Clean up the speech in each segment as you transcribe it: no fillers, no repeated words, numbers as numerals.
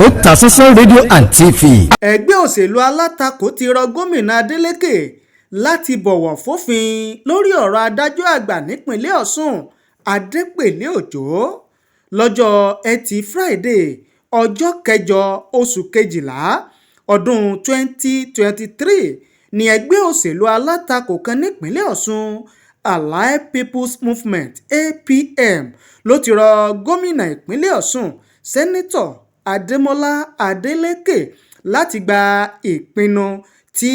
Otasansan rédíò and TV. Ẹgbẹ́ òṣèlú alátakò ti rọ gómìnà Adeleke láti bọ̀wọ̀ fòfin lórí ọ̀rọ̀ adájọ́ àgbà nípìnlẹ̀ Ọ̀sùn Adẹpẹlẹ Ọjọ́. Lọ́jọ́ Etí fúrádéé, ọjọ́ kẹjọ oṣù kejìlá ọdún 2023 ní ẹgbẹ́ òṣèlú alátakò kan nípìnlẹ̀ Ọ̀sùn, Allied Peoples Movement (APM), ló ti rọ gómìnà ìpínlẹ̀ Ọ̀sùn, Sẹ́nẹ́tọ̀ Adémọlá Adeleke, láti gba ìpinnu tí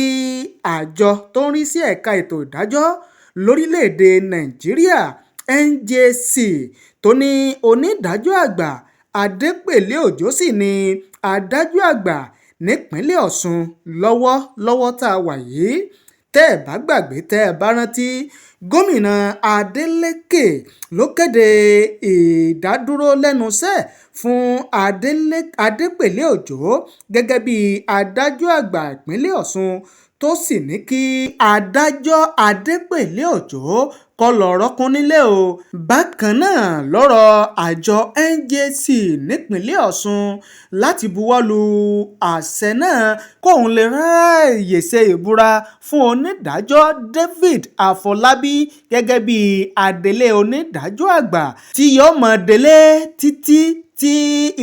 àjọ tó ń rí sí ẹ̀ka ètò ìdájọ́ lórílẹ̀-èdè Nàìjíríà NJC tó ní onídàájọ́ àgbà Adẹpẹlẹ Ọjọ́ sì ní adájọ́ àgbà nípìnlẹ̀ Ọ̀sùn lọ́wọ́ tá a wà yìí. Tẹ́ ẹ bá gbàgbé, tẹ́ ẹ bá rántí, gómìnà Adeleke ló kéde ìdádúró lẹ́nu iṣẹ́ fún Adẹpẹlẹ Ọjọ́ gẹ́gẹ́ bíi adájọ́ àgbà ìpínlẹ̀ Ọ̀sùn, tó sì ní kí adájọ́ Adẹpẹlẹ Ọjọ́ kó lọ́ọ́ rọ́ọ̀kùn nílẹ̀ o. Bákan náà ló rọ àjọ NJC nípìnlẹ̀ Ọ̀sùn láti buwọ́ lu àṣẹ náà kóun lè ráàyè ṣe ìbúra fún onídàájọ́ David Àfọlábí gẹ́gẹ́ bíi adelé onídàájọ́ àgbà tí yóò máa délé títí tí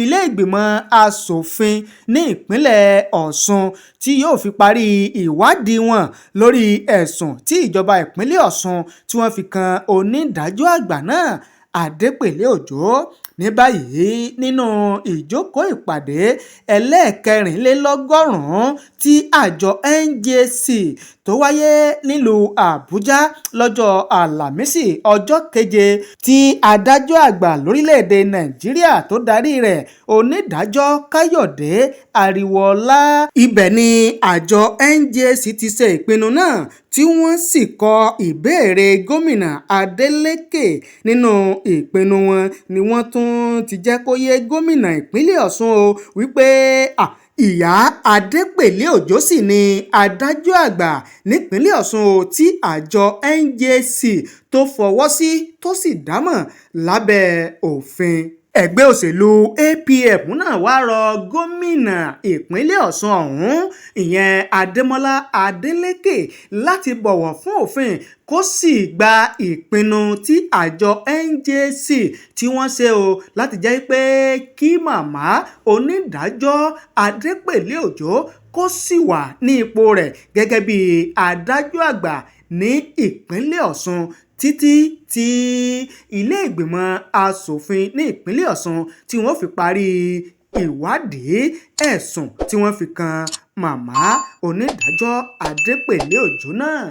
ilé-ìgbìmọ̀ asòfin ní ìpínlẹ̀ Ọ̀sùn tí yóò fi parí ìwádìí wọn lórí ẹ̀sùn tí ìjọba ìpínlẹ̀ Ọ̀sùn tí wọ́n fi kan onídàájọ́ àgbà náà, Adẹpẹlẹ Ọjọ́. Ní báyìí, nínú ìjókòó ìpàdé ẹlẹ́ẹ̀kẹrìnlélọ́gọ́rùn-ún tí àjọ NJC tó wáyé nílùú Àbújá lọ́jọ́ Àlàmísì, ọjọ́ keje, tí adájọ́ àgbà lórílẹ̀-èdè Nàìjíríà tó darí rẹ̀, onídàájọ́ Káyọ̀dé Ariwoọlá, ibẹ̀ ni àjọ NJC ti ṣe ìpinnu náà, tí wọ́n sì kọ ìbéèrè gómìnà Adeleke. Nínú ìpinnu wọn ni wọ́n tún ti jẹ́ kó yé gómìnà ìpínlẹ̀ Ọ̀sùn o wípé ìyá Adẹpẹlẹ Ọjọ́ sì ni adájọ́ àgbà nípìnlẹ̀ Ọ̀sùn o, tí àjọ NJC tó fọwọ́ sí tó sì dámọ̀ lábẹ́ òfin. Ẹgbẹ́ òṣèlú APM náà wàá rọ gómìnà ìpínlẹ̀ Ọ̀sùn ọ̀hún, ìyẹn Adémọlá Adeleke, láti bọ̀wọ̀ fún òfin, kó sì gba ìpinnu tí àjọ NJC tí wọ́n ṣe o, láti jẹ́ pé kí màmá onídàájọ́ Adẹpẹlẹ Ọjọ́ kó sì wà ní ipò rẹ̀ gẹ́gẹ́ bí adájọ́ àgbà ní ìpínlẹ̀ Ọ̀sùn títí tí ilé-ìgbìmọ̀ asòfin ní ìpínlẹ̀ Ọ̀sùn tí wọ́n fi parí ìwádìí ẹ̀sùn tí wọ́n fi kan màmá onídàájọ́ Adẹpẹlẹ Ọjọ́ náà.